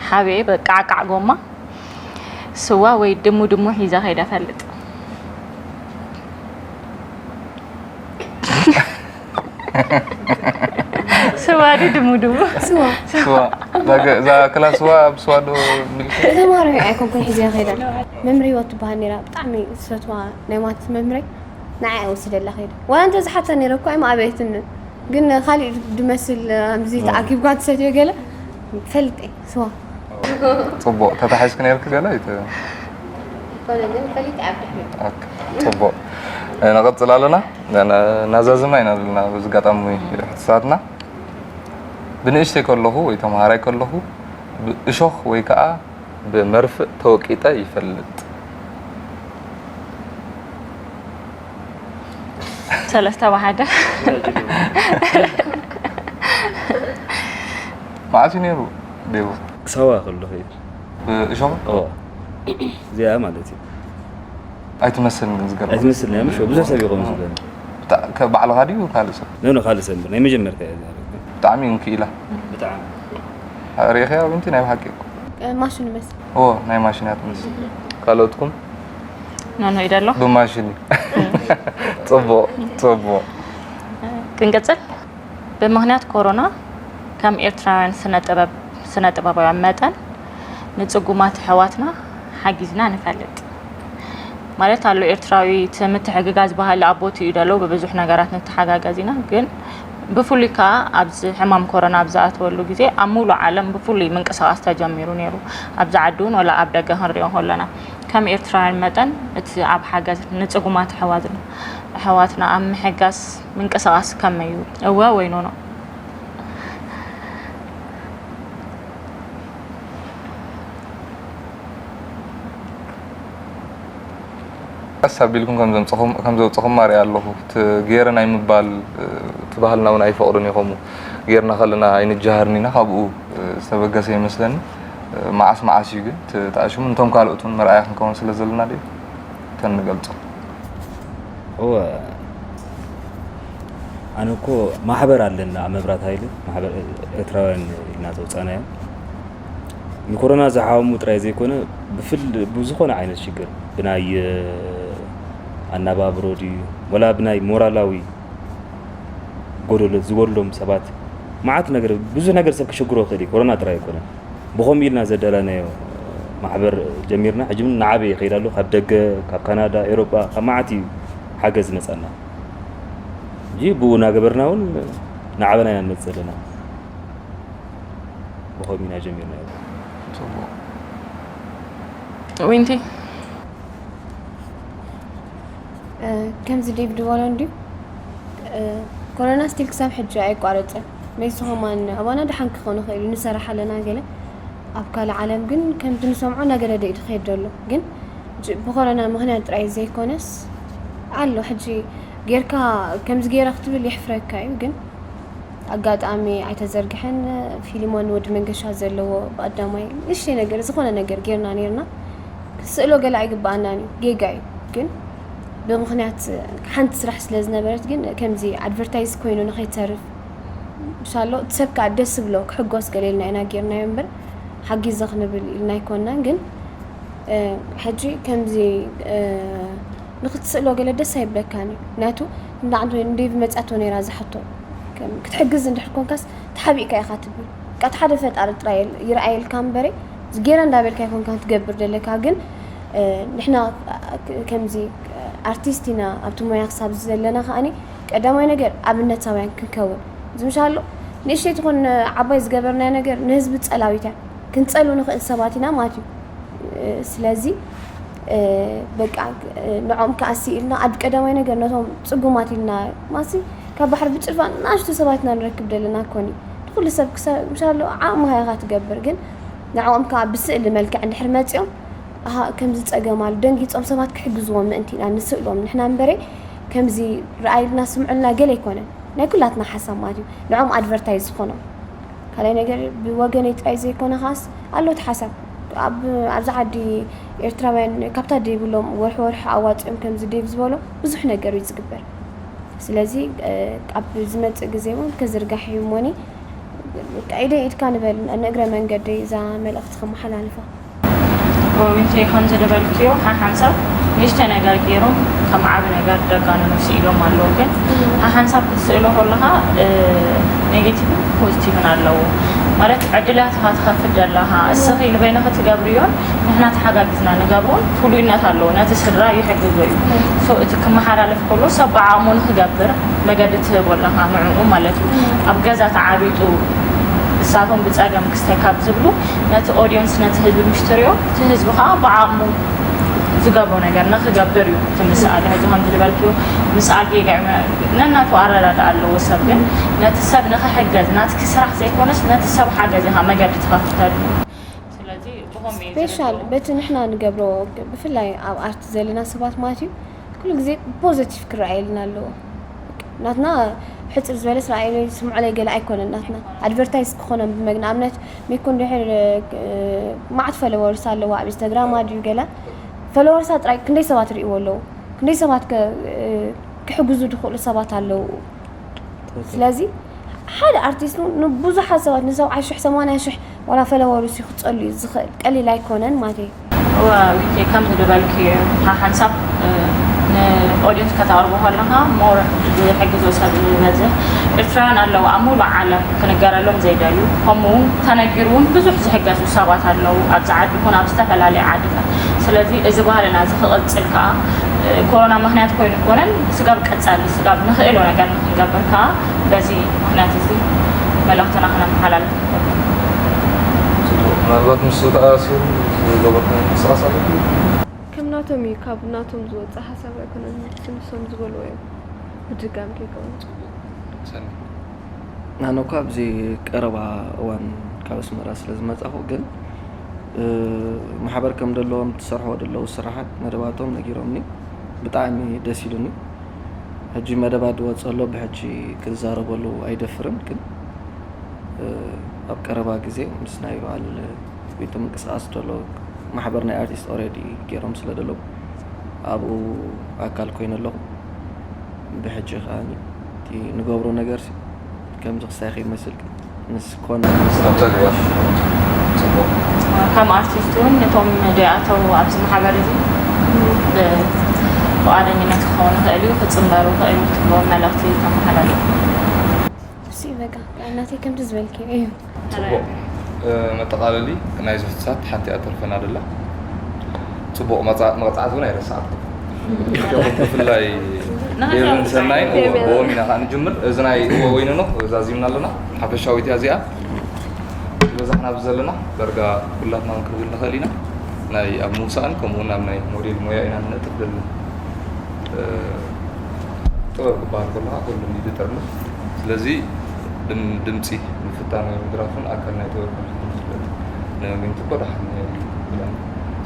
ሓብኤ በቃዕቃዕ ጎማ ስዋ ወይ ድሙ ድሙ ሒዛ ከይደ ፈልጥ ስዋ ዲ ድሙ ድሙ ስዋ ስዋ እዛ ገ- እዛ ክላስ ስዋ ኣብ ስዋ ዶ ሚልኪ ተማሪ ኣይኮንኩን ሒዘ ከይደ። መምሪ ህይወት ትበሃል ነይራ ብጣዕሚ ዝፈትዋ ናይ ማትስ መምሪ ንዓይ ወስደላ ከይደ። ዋላ እንተ ዝሓታ ነይረ እኮ ኣይማኣበየትንን ግን ካሊእ ድመስል ኣምዚ ተኣኪብካ ትሰትዮ ገለ ፈልጠ ስዋ ጽቡቕ ተታሒዝክ ነርክ ገለ ይተ ይኮነ ግን ፈሊጥ ኣብ ድሕሪ ኦኬ፣ ጽቡቕ ንቐጽል ኣለና። ና- ናዛዝማ ኢና ዘለና በዚ ኣጋጣሚ ሕትሳትና ብንእሽተይ ከለኹ ወይ ተምሃራይ ከለኹ ብእሾኽ ወይ ከዓ ብመርፍእ ተወቂጠ ይፈልጥ። ሰለስተ ብሓደ መዓስ እዩ ነይሩ ቤቦ? ሳዋ ከለኹ እዩ ብእሾኽ ኦ እዚኣ ማለት እዩ ኣይትመስልን ግን ዝገርም ኣይትመስል ናይ ምሽ ብዙሕ ሰብ ይቆም ዝብለኒ ብጣ- ከ- ባዕልኻ ድዩ ካልእ ሰብ ነኖ ካልእ ሰብ ናይ መጀመርታ እያ እዚኣ ብጣዕሚ እንክኢላ ብጣዕሚ ርኢኸያ ዊንቲ ናይ ብሓቂ እኮ ማሽን ይመስል ኦ ናይ ማሽን እያ ትመስል ካልኦትኩም ኖኖ ይደሎ ብማሽን እዩ ጽቡቕ ጽቡቕ ክንቅጽል ብምኽንያት ኮሮና ከም ኤርትራውያን ስነ ጥበብ ስነ ጥበባውያን መጠን ንጽጉማት ኣሕዋትና ሓጊዝና ንፈልጥ። ማለት ኣሎ ኤርትራዊ እቲ ምትሕግጋዝ ባህሊ ኣብ ቦትኡ እዩ ደሎ፣ ብብዙሕ ነገራት ንተሓጋገዝ ኢና። ግን ብፍሉይ ከኣ ኣብዚ ሕማም ኮሮና ኣብ ዝኣተወሉ ግዜ ኣብ ሙሉእ ዓለም ብፍሉይ ምንቅስቓስ ተጀሚሩ ነይሩ። ኣብዚ ዓዲ እውን ወላ ኣብ ደገ ክንሪኦ ከለና ከም ኤርትራውያን መጠን እቲ ኣብ ሓገዝ ንጽጉማት ኣሕዋትና ኣሕዋትና ኣብ ምሕጋዝ ምንቅስቓስ ከመይ እዩ? እወ ወይ ኖኖ? ቀስ ኣቢልኩም ከም ዘምጽኹም ከም ዘውጽኹም ኣርኢ ኣለኹ። እቲ ገይረ ናይ ምባል እቲ ባህልና እውን ኣይፈቕዱን እዩ። ከምኡ ገይርና ከለና ኣይንጀሃርን ኢና። ካብኡ ዝተበገሰ ይመስለኒ። መዓስ መዓስ እዩ ግን እቲ ተኣሽሙ እንቶም ካልኦት እውን መርኣያ ክንከውን ስለ ዘለና ድዩ እተን ንገልጾ? እወ ኣነ እኮ ማሕበር ኣለና ኣብ መብራት ሃይሊ ማሕበር ኤርትራውያን ኢልና ዘውፃናዮ ንኮሮና ዝሓወሙ ጥራይ ዘይኮነ ብፍል ብዝኾነ ዓይነት ሽግር ብናይ ኣናባብሮ ድዩ ወላ ብናይ ሞራላዊ ጎደሎ ዝጎድሎም ሰባት መዓት ነገር ብዙሕ ነገር ሰብ ክሸግሮ ይኽእል እዩ። ኮሮና ጥራይ ኣይኮነን። ብኸምኡ ኢልና ዘዳለናዮ ማሕበር ጀሚርና ሕጂ እውን እናዓበየ ይኸይድ ኣሎ። ካብ ደገ ካብ ካናዳ ኤሮጳ ካብ መዓት እዩ ሓገዝ ዝመፀና። ሕጂ ብኡ እናገበርና እውን እናዓበና ኢና ንመፅእ ዘለና። ብኸምኡ ኢና ጀሚርናዮ። ዊንቲ ከምዚ ዴቭ ዝበሎ እንድዩ ኮሮና ስቲል ክሳብ ሕጂ ኣይቋረፅን። ሜስ ሆማን ኣባና ደሓን ክኾኑ ይኽእሉ ንሰራሕ ኣለና ገለ ኣብ ካልእ ዓለም ግን ከምቲ ንሰምዖ እናገደደ እዩ ዝኸይድ ዘሎ። ግን ብኮሮና ምኽንያት ጥራይ ዘይኮነስ ኣሎ ሕጂ ጌርካ ከምዚ ገይረ ክትብል የሕፍረካ እዩ። ግን ኣጋጣሚ ኣይተዘርግሐን። ፊሊሞን ወዲ መንገሻ ዘለዎ ብቀዳማይ ንእሽተይ ነገር ዝኾነ ነገር ጌርና ኔርና ክስእሎ ገለ ኣይግበኣናን እዩ ጌጋ እዩ። ግን ብምኽንያት ሓንቲ ስራሕ ስለ ዝነበረት ግን ከምዚ ኣድቨርታይዝ ኮይኑ ንኸይተርፍ ምሻሎ እቲ ሰብ ከዓ ደስ ብሎ ክሕጎስ ገለ ኢልና ኢና ጌርናዮ እምበር ሓጊዘ ክንብል ኢልና ኣይኮንናን። ግን ሕጂ ከምዚ ንክትስእሎ ገለ ደስ ኣይብለካን እዩ። ምክንያቱ ንዓንተ ንዴቭ መፅያቶ ነይራ ዝሓቶ ክትሕግዝ እንድሕር ኮንካስ ተሓቢእካ ኢካ ትብል ቃ ሓደ ፈጣሪ ጥራይ ይረኣየልካ እምበረ ዝጌረ እንዳበልካ ይኮንካ ትገብር ዘለካ ግን ንሕና ከምዚ ኣርቲስት ኢና ኣብቲ ሞያ ክሳብ ዘለና ከኣኒ ቀዳማይ ነገር ኣብነታውያን ክንከውን ዝምሻሎ ንእሽተይ ትኾን ዓባይ ዝገበርናዮ ነገር ንህዝቢ ፀላዊት እያ ክንፀሉ ንኽእል ሰባት ኢና ማለት እዩ። ስለዚ በቃ ንዕኦም ከዓ ስኢልና ኣብ ቀዳማይ ነገር ነቶም ፅጉማት ኢልና ማሲ ካብ ባሕሪ ብጭልፋ ንኣሽቱ ሰባት ኢና ንረክብ ዘለና ኮኒ ንኩሉ ሰብ ክሳብ ምሻሎ ዓቕምኻ ኢኻ ትገብር ግን ንዕኦም ከዓ ብስእሊ መልክዕ እንድሕር መፂኦም ኣሃ ከምዚ ፀገም ኣሎ ደንጊፆም ሰባት ክሕግዝዎም ምእንቲ ኢና ንስእሎም ንሕና እምበረ ከምዚ ረኣይልና ስምዑልና ገለ ኣይኮነን ናይ ኩላትና ሓሳብ ማለት እዩ ንዕኦም ኣድቨርታይዝ ዝኾኖም ካልኣይ ነገር ብወገነይ ጥራይ ዘይኮነ ከዓስ ኣሎ እቲ ሓሳብ ኣብዚ ዓዲ ኤርትራውያን ካብታ ደይብሎም ወርሒ ወርሒ ኣዋፂኦም ከምዚ ደይብ ዝበሎ ብዙሕ ነገር እዩ ዝግበር ስለዚ ኣብ ዝመፅእ ግዜ እውን ክዝርጋሕ እዩ እሞኒ ኢደይ ኢድካ ንበል ንእግረ መንገደይ እዛ መልእኽቲ ከመሓላልፋ ወይንተይ ከምዚ ዝበልክዮ ሓሓንሳብ ንእሽተ ነገር ገይሮም ከም ዓብ ነገር ደጋንኖም ስኢሎም ኣለዉ ግን ሓሓንሳብ ክትስእሎ ከለኻ ኔጌቲቭን ፖዚቲቭን ኣለዎ ማለት ዕድላትኻ ትኸፍት ዘለኻ እስኺ ንበይንኺ ትገብርዮን ንሕና ተሓጋጊዝና ንገብሮን ፍሉይነት ኣለዎ ነቲ ስድራ ይሕግዞ እዩ እቲ ክመሓላለፍ ከሎ ሰብ ብዓቕሙ ንክገብር መገዲ ትህቦ ኣለኻ ንዕኡ ማለት እዩ ኣብ ገዛ ተዓቢጡ እሳቶም ብፀገም ክስታይ ካብ ዝብሉ ነቲ ኦድየንስ ነቲ ህዝቢ ምሽ ትሪኦ እቲ ህዝቢ ከዓ ብዓቕሙ ዝገብሮ ነገር ንክገብር እዩ እቲ ምስኣል ሕዚ ከም ዝበልክዮ ምስኣል ጌጋ ነናቱ ኣረዳድኣ ኣለዎ ሰብ ግን ነቲ ሰብ ንክሕገዝ ናትኪ ስራሕ ዘይኮነስ ነቲ ሰብ ሓገዝ ኢካ መገዲ ትኸፍተሉ ስለዚ ብኸመይ እዩ ስፔሻል ዝረድኦ? በቲ ንሕና ንገብሮ ብፍላይ ኣብ ኣርት ዘለና ሰባት ማለት እዩ ኩሉ ግዜ ፖዘቲቭ ክረኣየልና ኣለዎ ናትና ሕፅር ዝበለስ ረኣየለይ ስምዖለይ ገለ ኣይኮነን ናትና ኣድቨርታይዝ ክኾኖም ብመግ ንኣብነት ሜኮ እንድሕር ማዓት ፈለወርስ ኣለዋ ኣብ ኢንስታግራም ኣድዩ ገለ ፈለወርሳ ጥራይ ክንደይ ሰባት ርእይዎ ኣለዉ ክንደይ ሰባት ከ ክሕግዙ ዝኽእሉ ሰባት ኣለዉ ስለዚ ሓደ ኣርቲስት ንብዙሓት ሰባት ንሰብዓ ሽሕ ሰማንያ ሽሕ ዋላ ፈለወርስ ክፀሉ እዩ ዝኽእል ቀሊል ኣይኮነን ማለት እዩ ወዊቴ ከም ዝደበልክዮ ሓንሳብ ንኦዲንስ ከተቕርቦ ከለኻ ሞር ዝሕግዞ ሰብ ዝበዝሕ ኤርትራውያን ኣለዉ ኣብ ሙሉእ ዓለም ክንገረሎም ዘይደልዩ ከምኡ እውን ተነጊሩ እውን ብዙሕ ዝሕገዙ ሰባት ኣለዉ ኣብዚ ዓዲ ይኹን ኣብ ዝተፈላለዩ ዓድታት ስለዚ እዚ ባህልና እዚ ክቕጽል ከዓ፣ እ፣ ኮሮና ምኽንያት ኮይኑ ኣይኮነን፣ ስጋብ ቀጻሊ፣ ስጋብ ንኽእሎ ነገር ንክንገብር ከዓ በዚ ምኽንያት እዚ መልእኽትና ክነመሓላልፍ ንፈቱ። ጽቡቕ። ምናልባት ምስ ተኣሳሲሩ ዝገበርኩም ምንቅስቓስ ኣለኩም? ከም ናቶም እዩ፣ ካብ ናቶም ዝወፅእ ሓሳብ ኣይኮነን፣ እቲ ንሶም ዝበልዎ እዮም ብድጋም ከይከውን። ሰኒ። ኣነ እኳ ኣብዚ ቀረባ እዋን ካብ ኣስመራ ስለ ዝመጻኹ፣ ግን እ፣ ማሕበር ከም ደለዎም ትሰርሕዎ ደለዉ ስራሓት መደባቶም ነጊሮምኒ፣ ብጣዕሚ ደስ ኢሉኒ። ሕጂ መደባት ዝወጽእ ኣሎ፣ ብሕጂ ክዛረበሉ ኣይደፍርን፣ ግን እ፣ ኣብ ቀረባ ግዜ ምስ ናይ በዓል ቤት ምንቅስቃስ ዘሎ ማሕበር ናይ ኣርቲስት ኦሬዲ ገይሮም ስለ ደለዉ ኣብኡ ኣካል ኮይነ ኣለኹ። ብሕጂ ከኣ እቲ ንገብሮ ነገር ሲ ከምዚ ክስታይ ከይመስል ምስ ኮነ ምስ ኣብ ተግባር ጽቡቕ። ከም ኣርቲስት እውን ነቶም ደይኣተው ኣብዚ ማሕበር እዚ ብፍቓደኝነት ክኸውን ይኽእል እዩ፣ ክጽንበሩ ይኽእል እዩ ትብልዎም መልእኽቲ ተመሓላልፉ። እሱ እዩ በቃ። ናተይ ከምቲ ዝበልክዮ እዩ። ጽቡቕ። እ፣ መጠቓለሊ ናይዚ ፍትሳት ሓንቲ እያ ተርፈና ደላ። ጽቡቕ መጻ-፣ መቕጻዕቲ እውን ኣይረሳዕኩ። ብፍላይ ዴቭን ሰናይን፣ እዎ፣ ብኦም ኢና ከዓ ንጅምር። እዚ ናይ እዎ ወይንኖ ዛዚምና ኣለና። ሓፈሻዊት እያ እዚኣ። ዝበዛሕና ኣብዚ ዘለና ዳርጋ ኩላትና እውን ክንብል ንኽእል ኢና። ናይ ኣብ ምውሳእን ከምኡ እውን ኣብ ናይ ሞዴል ሞያ ኢና ንነጥፍ ዘለና። እ፣ ጥበብ ክበሃል ከሎ ከዓ ኩሉ እዩ ዝጠርንፍ። ስለዚ ድም-፣ ድምፂ ምፍታን ወይ ምድራፍ እውን ኣካል ናይ ጥበብ ከም ዝኾነ ዝፍለጥ እዩ። ንዊንቲ እኮ ደሓን እዩ ብለን።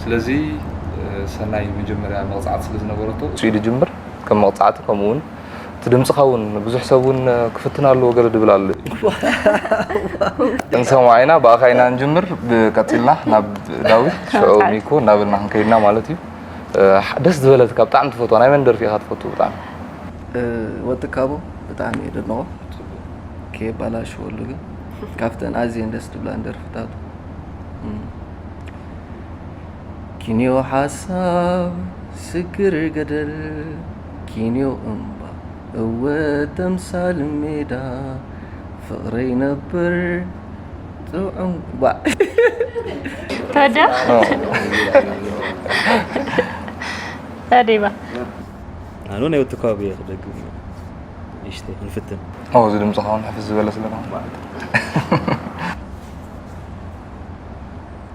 ስለዚ፣ እ፣ ሰናይ መጀመርያ መቕፃዕቲ ስለ ዝነበረቶ እሱ እዩ ዝጅምር። ከም መቕፃዕቲ ከምኡ እውን እቲ ድምፅኻ እውን ብዙሕ ሰብ እውን ክፍትን ኣለዎ ገለ ድብል ኣሎ እዩ። ክንሰምዖ ኢና፣ ብኣኻ ኢና ንጅምር። ብቀፂልና ናብ ዳዊት፣ ሽዑ ሚኮ እናበልና ክንከይድና ማለት እዩ። እ፣ ደስ ዝበለትካ ብጣዕሚ ትፈትዋ ናይ መን ደርፊ ኢኻ ትፈቱ ብጣዕሚ? እ፣ ወጥካቦ ብጣዕሚ እየ ደድንቖ። ከየባላሽወሉ ግን ካብተን ኣዝየን ደስ ዝብላን ደርፍታቱ። እም። ኪንዮ ሓሳብ ስግር ገደል፣ ኪንዮ እምባ እወ ተምሳል ሜዳ፣ ፍቕረይ ነብር ጥዑም ባ ተወደ ተዲባ ኣነ ናይ ወዲ ከባቢ እየ ክደግም እየ። ንእሽተይ ክንፍትን። ኦ፣ እዚ ድምፅኻ እውን ሕፍስ ዝበለ ስለ ዝኾነ።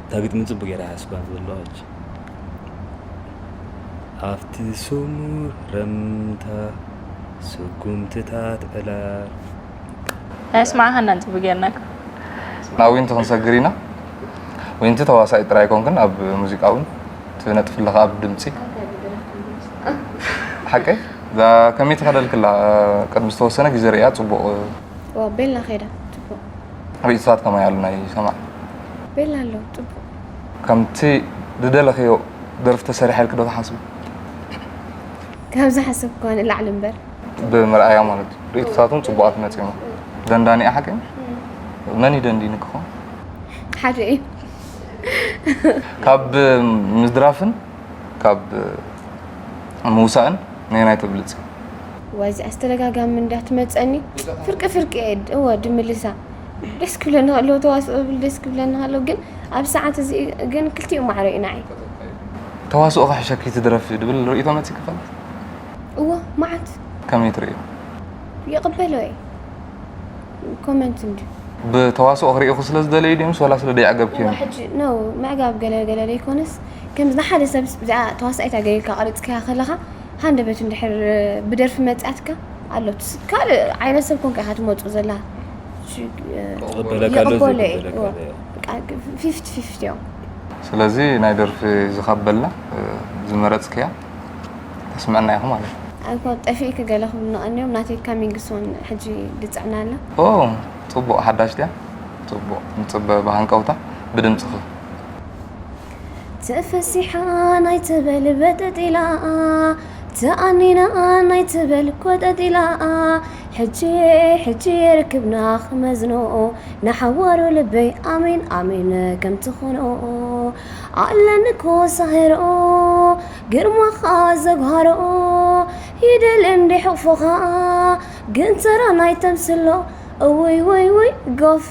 እታ ግጥሚ ጽቡቅ ገይራ ሓስባ ዘለዋ ሕጂ። ኣብቲ ስሙር ረምታ ስጉምትታት ዕላል። ኣየስማዕኻናን ጽቡቅ ጌርናካ። ናብ ዊንቲ ክንሰግር ኢና። ዊንቲ ተዋሳኢ ጥራይ ኣይኮንክን፣ ኣብ ሙዚቃ እውን ትነጥፊ ኣለኻ፣ ኣብ ድምፂ። ሓቀይ? እዛ ከመይ ትኸደልክላ? ቅድሚ ዝተወሰነ ግዜ ርእያ፣ ጽቡቕ። ዋ፣ ቤላ ኸይዳ። ጽቡቕ። ርእይቶታት ከመይ ኣሎ ናይ ሰማዕ? ቤላ ኣሎ፣ ጽቡቕ። ከምቲ ዝደለኽዮ ደርፊ ተሰሪሐልኪ ዶ ትሓስቢ? ካብ ዝሓሰብክዋ ንላዕሊ እምበር። ብምርኣያ ማለት እዩ። ርእይቶታት እውን ጽቡቓት መጺኦም። ደንዳኒኣ ሓቀይ? መን እዩ ደንዲንኪ ኾን? ሓደ እዩ። ካብ ምድራፍን ካብ ምውሳእን ነየናይ ተብልጺ? ዋይ፣ እዚኣስ ተደጋጋሚ እንዳ ትመጸኒ። ፍርቂ ፍርቂ እየ ድ-፣ እወ፣ ድምልሳ። ደስ ክብለኒ ከሎ፣ ተዋስኦ ብል ደስ ክብለኒ ከሎ፣ ግን ኣብ ሰዓት እዚ ግን ክልቲኡ ማዕረ እዩ ንዓይ። ተዋስኦ ክሕሸኪ ትድረፊ ድብል ርእይቶ መጺኪ ይፈልጥ? እወ፣ መዓት። ከመይ ትርእዮ? ይቕበሎ እየ። ኮመንት እንድዩ። ብተዋስኦ ክርእይኹ ስለ ዝደለዩ ድዩምስ ወላ ስለ ደይዕገብክዮም? ሕጂ፣ ኖ፣ ምዕጋብ ገለ ገለ ዘይኮነስ፣ ከምዚ ንሓደ ሰብ እዚኣ ተዋሳኢት እያ ገይርካ ቀሪጽካያ ከለኻ፣ ሃንደበት እንድሕር ብደርፊ መጺኣትካ ኣሎ። ትስ-፣ ካልእ ዓይነት ሰብ ኮንካ ኢኻ ትመጹ ዘላ። እሺ፣ ክቕበለካ ኣሎ፣ ይቕበሎ እየ። ዘይቅበለካ እወ። ኣሎ። በቃ፣ ፊፍቲ ፊፍቲ እዮም። ስለዚ ናይ ደርፊ ዝኸበልና፣ እ፣ ዝመረጽክያ ተስምዕና ኢኹ ማለት እዩ። ኣንኳ ጠፊእኪ ገለ ክብሉ ንቐንዮም፣ ናተይ ካሚንግ ሱን ሕጂ ድጽዕና ኣላ። ኦ፣ ጽቡቕ፣ ሓዳሽ ድያ? ጽቡቕ፣ ንጽበ ብሃንቀውታ ብድምጽኺ። ተፈሲሓ ናይ ትበል በጠጥ ኢላ፣ ተኣኒና ናይ ትበል ኮጠጥ ኢላ፣ ሕጂ፣ ሕጂ ርክብና ክመዝኖ፣ ንሓዋሩ ልበይ ኣሜን፣ ኣሜን ከም ትኾኖ። ኣለኒ እኮ ሳህሮ፣ ግርማኻ ዘጓህሮ፣ ይደል እንዲ ሕቑፎኻ፣ ግን ተራ ናይ ተምስሎ፣ እውይ፣ ውይ፣ ውይ፣ ጎፍ፣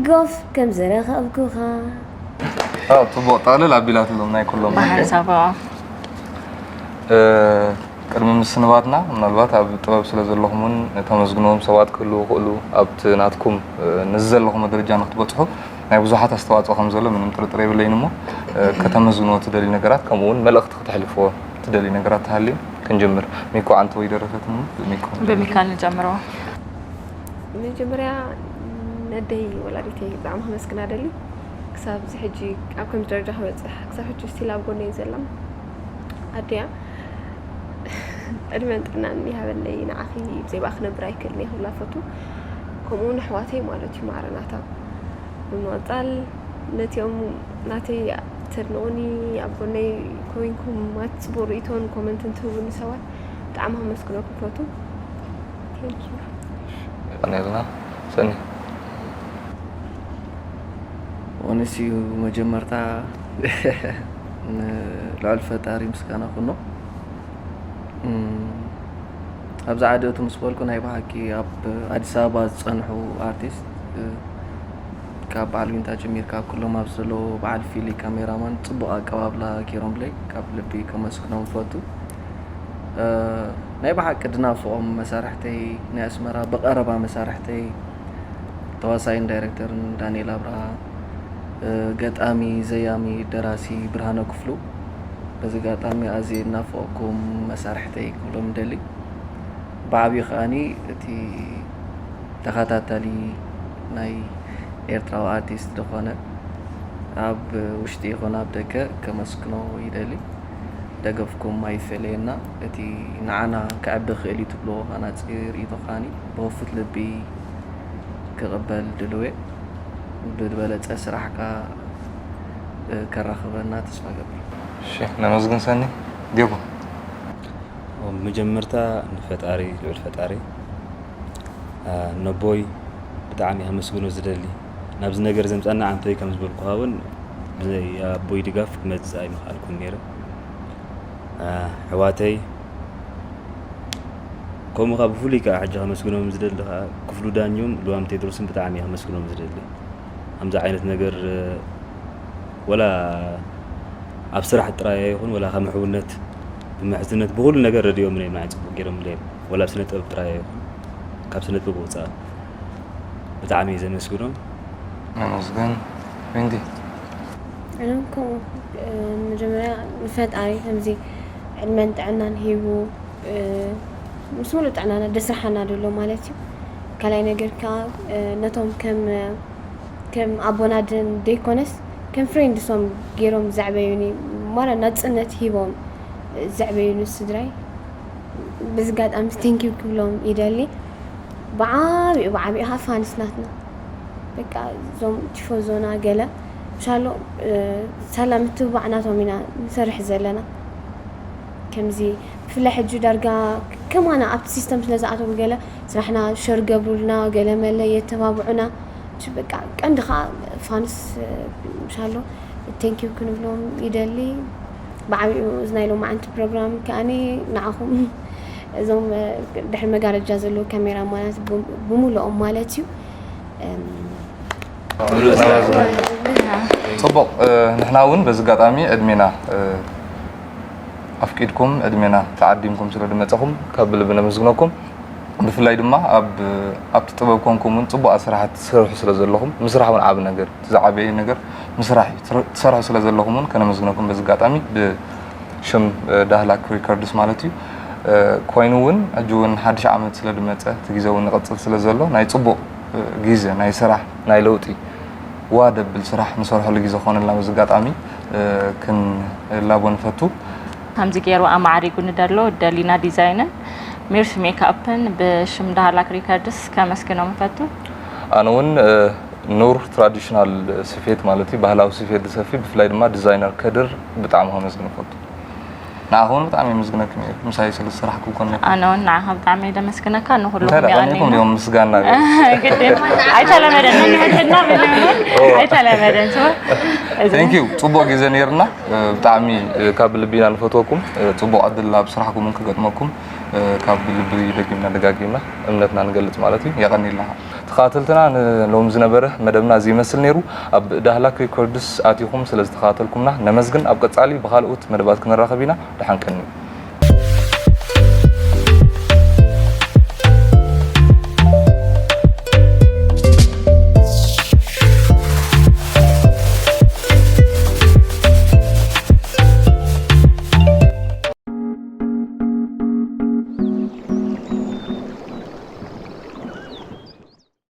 ጎፍ ከም ዝረኸብኩኻ። ኣዎ፣ ጽቡቕ፣ ጠቕልል ኣቢላትሎም ናይ ኩሎም። ብሓንሳብ፣ ኣዎ። እ፣ ቅድሚ ምስንባትና፣ ምናልባት ኣብ ጥበብ ስለ ዘለኹም እውን ተመስግንዎም ሰባት ክህልዉ ይኽእሉ፣ ኣብቲ ናትኩም፣ እ፣ ነዚ ዘለኹም ደረጃ ንክትበጽሑ ናይ ብዙሓት ኣስተዋጽኦ ከም ዘሎ ምንም ጥርጥር የብለይን። እሞ፣ እ፣ ከተመስግንዎ ትደልዩ ነገራት፣ ከምኡ እውን መልእኽቲ ክተሕልፍዎ ትደልዩ ነገራት ተሃልዩ? ክንጅምር። ሚኮ፣ ኣንተ ወይ ደረፈት? እሞ ሚኮ። ብሚካ ንጀምሮ። መጀመርያ ነደይ ወላዲተይ ብጣዕሚ ከመስግና ደሊ። ክሳብ እዚ ሕጂ ኣብ ከምዚ ደረጃ ክበፅሕ፣ ክሳብ ሕጂ ስቲል ኣብ ጎነይ ዘላ ኣደያ። ዕድመን ጥዕናን ይሃበለይ። ንዓኺ ብዘይ ብኣ ክነብር ኣይክእልን እየ ክብላ ፈቱ። ከምኡ እውን ኣሕዋተይ ማለት እዩ፣ ማዕረ ናታ። ብምቕፃል ነቲኦም ናተይ ተድንቑኒ፣ ኣብ ጎነይ ኮይንኩም ኣቲ ፅቡቕ ርእይቶን ኮመንትን ትህቡኒ ሰባት ብጣዕሚ ከመስግነኩም ፈቱ። Thank you። ነርና ሰኒ። ወንስ እዩ መጀመርታ ንልዑል ፈጣሪ ምስጋና ኩኖ። እም፣ ኣብዚ ዓዲ እቱ ምስ በልኩ ናይ ብሓቂ ኣብ ኣዲስ ኣበባ ዝጸንሑ ኣርቲስት፣ እ፣ ካብ በዓል ዊንታ ጀሚርካ ኩሎም ኣብ ዘለዉ በዓል ፊሊ ካሜራማን ጽቡቕ ኣቀባብላ ገይሮምለይ። ካብ ልቢ ከመስግኖም እፈቱ። እ፣ ናይ ብሓቂ ድናፍቖም መሳርሕተይ ናይ ኣስመራ ብቐረባ መሳርሕተይ ተዋሳኢን ዳይሬክተርን ዳንኤል ኣብርሃ፣ እ፣ ገጣሚ፣ ዘያሚ፣ ደራሲ ብርሃነ ክፍሉ። በዚ ኣጋጣሚ ኣዝየ እናፍቐኩም መሳርሕተይ ክብሎም ደሊ። ብዓብዩ ከኣኒ እቲ ተኸታታሊ ናይ ኤርትራዊ ኣርቲስት ዝኾነ ኣብ ውሽጢ ይኹን ኣብ ደገ ከመስግኖ ይደሊ። ደገፍኩም ኣይፈለየና። እቲ ንዓና ክዕቢ ክእል እዩ ትብልዎ ሃናጺ ርእይቶ ከኣኒ ብኽፉት ልቢ ክቕበል ድልው እየ። ብዝበለጸ ስራሕካ፣ እ፣ ከራኽበና ተስፋ እገብር። እሺ፣ ነመስግን ሰኒ። ጌቡ። ብመጀመርታ ንፈጣሪ፣ ልዑል ፈጣሪ፣ እ፣ ነቦይ ብጣዕሚ ከመስግኖ ዝደሊ። ናብዚ ነገር ዘምጻና ኣንቶይ ከም ዝበልኩኻ እውን ብዘይ ኣቦይ ድጋፍ ክመጽእ ኣይምኽኣልኩን ነይረ። እ፣ ኣሕዋተይ ከምኡ ኸዓ ብፍሉይ ከዓ ሕጂ ከመስግኖም ዝደሊ ከዓ ክፍሉ ዳኞን ልዋም ቴድሮስን ብጣዕሚ እየ ከመስግኖም ዝደሊ። ከምዚ ዓይነት ነገር፣ እ፣ ወላ ኣብ ስራሕ ጥራይ ኣይኹን፣ ወላ ካብ ምሕውነት፣ ብምሕዝነት፣ ብኹሉ ነገር ረድኦምኒ እዮም፣ ንዓይ ጽቡቕ ገይሮምለይ እዮም። ወላ ኣብ ስነ ጥበብ ጥራይ ኣይኹን፣ ካብ ስነ ጥበብ ወጻኢ ብጣዕሚ እየ ዘመስግኖም። ነመስግን። ዊንቲ። ኣነ እውን ከምኡ፣ እ፣ መጀመርያ ንፈጣሪ ከምዚ ዕድመን ጥዕናን ሂቡ፣ እ፣ ምስ ሙሉእ ጥዕናና ደስርሓና ደሎ ማለት እዩ። ካልኣይ ነገር ከኣ፣ እ፣ ነቶም ከም፣ ከም ኣቦና ደ-፣ ደይኮነስ ከም ፍሬንድሶም ገይሮም ዘዕበዩኒ፣ ማለት ናጽነት ሂቦም ዘዕበዩኒ ስድራይ። በዚ ኣጋጣሚ ቴንኪው ክብሎም ይደሊ። ብዓቢኡ፣ ብዓቢኡ ኸዓ ፋንስ ናትና። በቃ እዞም ቲፎዞና ገለ፣ ምሻሎ፣ እ፣ ሳላ ምትብባዕ ናቶም ኢና ንሰርሕ ዘለና። ከምዚ ብፍላይ ሕጂ ዳርጋ ከማና ኣብቲ ሲስተም ስለ ዝኣተዉ ገለ ስራሕና ሸር ገብሩልና፣ ገለ መለ የተባብዑና። እሺ፣ በቃ ቀንዲ ኸዓ ፋንስ፣ እ፣ ምሻሎ ቴንኪው ክንብሎም ይደሊ። ብዓቢኡ እዚ ናይ ሎማዓንቲ ፕሮግራም ከኣኒ ንዓኹም እዞም፣ እ፣ ድሕሪ መጋረጃ ዘለዉ ካሜራማናት ብ-፣ ብምልኦም ማለት እዩ። እም፣ ጽቡቕ፣ እ፣ ንሕና እውን በዚ ኣጋጣሚ ዕድሜና፣ እ፣ ኣፍቂድኩም ዕድሜና ተዓዲምኩም ስለ ዝመጻኹም ካብ ብልቢ ነመስግነኩም። ብፍላይ ድማ ኣብ፣ ኣብቲ ጥበብ ኮንኩም እውን ጽቡቓት ስራሓት ትሰርሑ ስለ ዘለኹም፣ ምስራሕ እውን ዓቢ ነገር፣ እቲ ዝዓበየ ነገር ምስራሕ እዩ። ትር-፣ ትሰርሑ ስለ ዘለኹም እውን ከነመስግነኩም በዚ ኣጋጣሚ ብሽም፣ እ፣ ዳህላክ ሪከርድስ ማለት እዩ። እ፣ ኮይኑ እውን ሕጂ እውን ሓድሽ ዓመት ስለ ዝመጸ፣ እቲ ግዜ እውን ይቕጽል ስለ ዘሎ ናይ ጽቡቕ፣ እ፣ ግዜ፣ ናይ ስራሕ፣ ናይ ለውጢ ዋ ደብል ስራሕ ንሰርሐሉ ግዜ ክኾነልና በዚ ኣጋጣሚ፣ እ፣ ክንላቦ ንፈቱ። ከምዚ ገይሩ ኣማዕሪጉ ንደሎ ደሊና ዲዛይንን ሚርስ ሜክኣፕን ብሽም ዳህላክ ሪከርድስ ከመስግኖም እፈቱ። ኣነ እውን፣ እ፣ ኑር ትራዲሽናል ስፌት ማለት እዩ፣ ባህላዊ ስፌት ዝሰፊ፣ ብፍላይ ድማ ዲዛይነር ከድር ብጣዕሚ ከመስግን እፈቱ። ንዓኹም ብጣዕሚ የመስግነኩም እየ፣ ምሳይ ስለ ዝሰራሕኩም ኮንኩም። ኣነ እውን ንዓኻ ብጣዕሚ እየ ደመስግነካ፣ እንታይ ንኹልኹም ደኣ ቀኒኹም የቐኒና። ድዮም ምስጋና ገይሩ? ግድን። ኣይተለመደን፣ ንሕና ምንም ኦ። ኣይተለመደን። So፣ እዚ Thank you። ጽቡቕ ግዜ ነይርና። እ፣ ብጣዕሚ፣ እ፣ ካብ ልቢ ኢና ንፈትወኩም። እ፣ ጽቡቕ ዕድል ኣብ ስራሕኩም እውን ክገጥመኩም፣ እ፣ ካብ ልቢ ደጊምና ደጋጊምና እምነትና ንገልጽ ማለት እዩ። የቐንየልና። ተኸታተልትና ንሎም ዝነበረ መደብና እዚ ይመስል ነይሩ። ኣብ ዳህላክ ሪኮርድስ ኣቲኹም ስለ ዝተኸታተልኩምና ነመስግን። ኣብ ቀጻሊ ብኻልኦት መደባት ክንራኸብ ኢና። ደሓን ቀንዩ።